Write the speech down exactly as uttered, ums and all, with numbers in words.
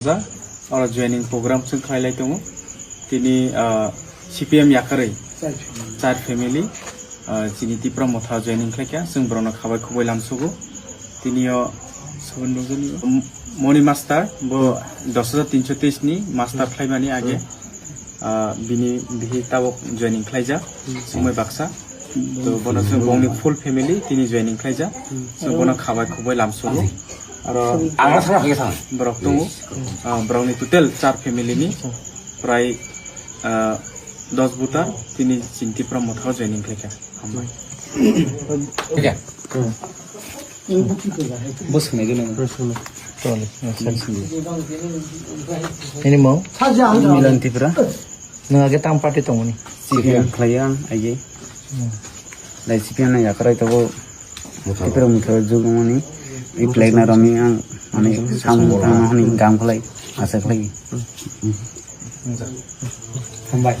Ja, oro joining program chwng khlai lai tongo. Tini, ah, C P M yakarwi char family, ah, chini Tipra Motha joining khlai kha. Chwng borokno khabai khubui lamsogo. Tini o sabun nukjani o. M-, Moni Master, bo dos hajar tinso teis ni master khlaimani age. Ah, bini bihi tabok joining khlaijak, sumai baksa. To bono chwng bongni full family tini joining khlaijak. So bono khabai khubui lamsogo. Aro Ang sana kaya sana. Borok tongo. Ah, borokni total char family ni prai, ah, dos buta tini chini Tipra Motha joining khlaikha. Hambai. Kaya. Bo swngnaigwino. Ini mau? Milan Tipra. Nwng age tam party tongmani? C P M khlai ang age. Lai C P M na yakarwi tongo. Tipra Motha jugmani. I play na romi ang ani samung tangma hwnwi gam khlai. Asa khlai. Hambai.